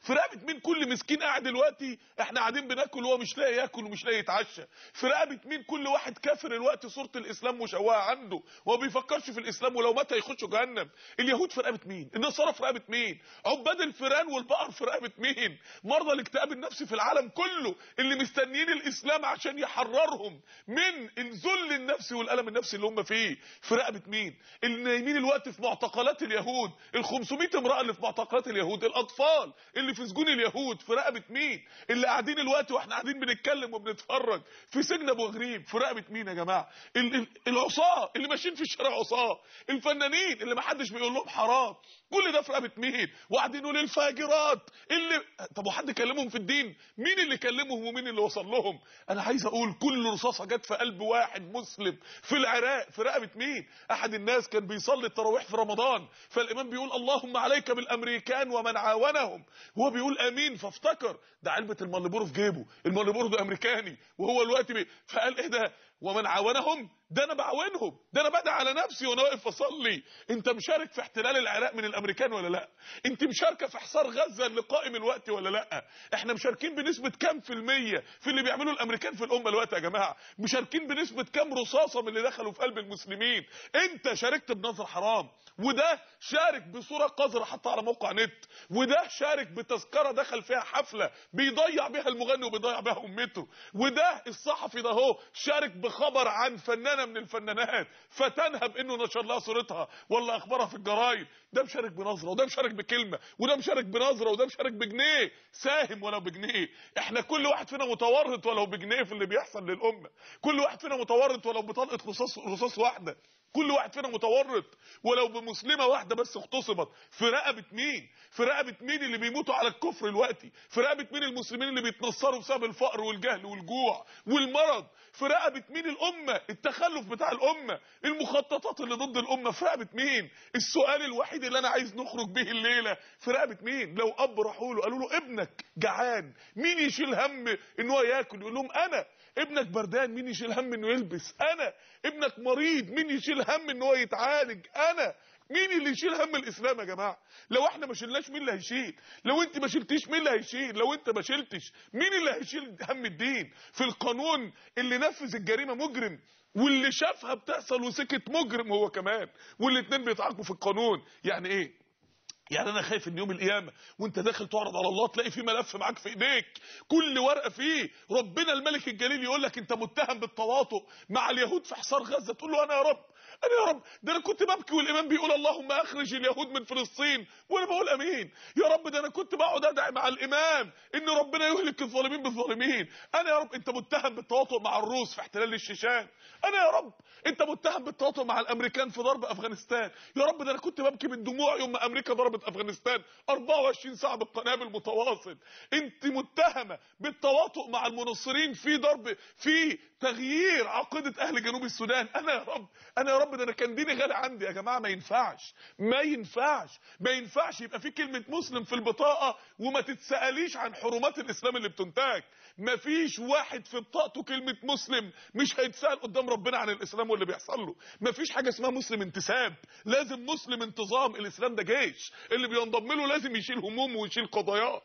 في رقبة مين كل مسكين قاعد دلوقتي احنا قاعدين بناكل وهو مش لاقي ياكل ومش لاقي يتعشى؟ في رقبة مين كل واحد كافر الوقت صوره الاسلام مشوهة عنده وما بيفكرش في الاسلام ولو مات هيخش جهنم؟ اليهود في رقبة مين؟ النصارى في رقبة مين؟ عباد الفيران والبقر في رقبة مين؟ مرضى الاكتئاب النفسي في العالم كله اللي مستنيين الاسلام عشان يحررهم من الذل النفسي والالم النفسي اللي هم فيه، في رقبة مين؟ اللي نايمين الوقت في معتقلات اليهود، ال 500 امراة اللي في معتقلات اليهود، الاطفال اللي في سجون اليهود، في رقبة مين؟ اللي قاعدين الوقت واحنا قاعدين بنتكلم وبنتفرج في سجن ابو غريب، في رقبة مين يا جماعة؟ العصاة اللي ماشيين في الشارع عصاه، الفنانين اللي ما حدش بيقول لهم حرام، كل ده في رقبة مين؟ وقاعدين يقولوا الفاجرات اللي، طب وحد كلمهم في الدين؟ مين اللي كلمهم ومين اللي وصل لهم؟ انا عايز اقول كل رصاصة جت في قلب واحد مسلم في العراق في رقبة مين؟ احد الناس كان بيصلي التراويح في رمضان، فالامام بيقول اللهم عليك بالامريكان ومن عاونهم، هو بيقول امين، فافتكر ده علبة المارلبورو في جيبه، المارلبورو ده امريكاني وهو الوقت فقال ايه ده؟ ومن عاونهم؟ ده انا بعاونهم، ده انا بدعي على نفسي وانا واقف اصلي. انت مشارك في احتلال العراق من الامريكان ولا لا؟ انت مشاركة في حصار غزة اللي قائم الوقت ولا لا؟ احنا مشاركين بنسبة كام في المية في اللي بيعملوه الامريكان في الامة الوقت يا جماعة؟ مشاركين بنسبة كام رصاصة من اللي دخلوا في قلب المسلمين؟ انت شاركت بنظر حرام، وده شارك بصورة قذرة حطها على موقع نت، وده شارك بتذكره دخل فيها حفلة بيضيع بيها المغني وبيضيع بيها امته، وده الصحفي ده هو شارك بخبر عن فنانة من الفنانات فتنها بانه نشر لها صورتها ولا اخبارها في الجرايد. ده مشارك بنظره، وده مشارك بكلمه، وده مشارك بنظره، وده مشارك بجنيه، ساهم ولو بجنيه. احنا كل واحد فينا متورط ولو بجنيه في اللي بيحصل للامة، كل واحد فينا متورط ولو بطلقه رصاص واحدة، كل واحد فينا متورط ولو بمسلمة واحدة بس اغتصبت. في رقبة مين؟ في رقبة مين اللي بيموتوا على الكفر دلوقتي؟ في رقبة مين المسلمين اللي بيتنصروا بسبب الفقر والجهل والجوع والمرض؟ في رقبة مين الامة؟ التخلف بتاع الامة، المخططات اللي ضد الامة، في رقبة مين؟ السؤال الوحيد اللي انا عايز نخرج به الليلة، في رقبة مين؟ لو اب راحوا له قالوا له ابنك جعان، مين يشيل هم ان هو ياكل؟ يقول لهم انا. ابنك بردان، مين يشيل هم انه يلبس؟ انا. ابنك مريض، مين يشيل هم ان هو يتعالج؟ انا. مين اللي يشيل هم الاسلام يا جماعة؟ لو احنا ما شلناش مين اللي هيشيل؟ لو انت ما شلتيش مين اللي هيشيل؟ لو انت ما شلتش مين اللي هيشيل هم الدين؟ في القانون اللي نفذ الجريمة مجرم، واللي شافها بتحصل وسكت مجرم هو كمان، والاتنين بيتعاقبوا في القانون. يعني ايه؟ يعني انا خايف ان يوم القيامة وانت داخل تعرض على الله تلاقي في ملف معاك في ايديك كل ورقة فيه ربنا الملك الجليل يقول لك انت متهم بالتواطؤ مع اليهود في حصار غزة، تقول له انا يا رب، انا يا رب، ده انا كنت ببكي والامام بيقول اللهم اخرج اليهود من فلسطين وانا بقول امين يا رب، ده انا كنت بقعد ادعي مع الامام ان ربنا يهلك الظالمين بالظالمين. انا يا رب انت متهم بالتواطؤ مع الروس في احتلال الشيشان. انا يا رب انت متهم بالتواطؤ مع الامريكان في ضرب افغانستان. يا رب ده انا كنت ببكي بالدموع يوم ما امريكا ضربت افغانستان 24 ساعة بالقنابل متواصل. انت متهمه بالتواطؤ مع المنصرين في ضرب، في تغيير عقيدة اهل جنوب السودان. انا يا رب، انا يا رب، ده انا كان ديني غالي عندي. يا جماعة ما ينفعش، ما ينفعش، ما ينفعش يبقى في كلمة مسلم في البطاقة وما تتساليش عن حرمات الاسلام اللي بتنتهك. ما فيش واحد في بطاقته كلمة مسلم مش هيتسال قدام ربنا عن الاسلام واللي بيحصل له. ما فيش حاجة اسمها مسلم انتساب، لازم مسلم انتظام. الاسلام ده جيش، اللي بينضم له لازم يشيل همومه ويشيل قضاياه.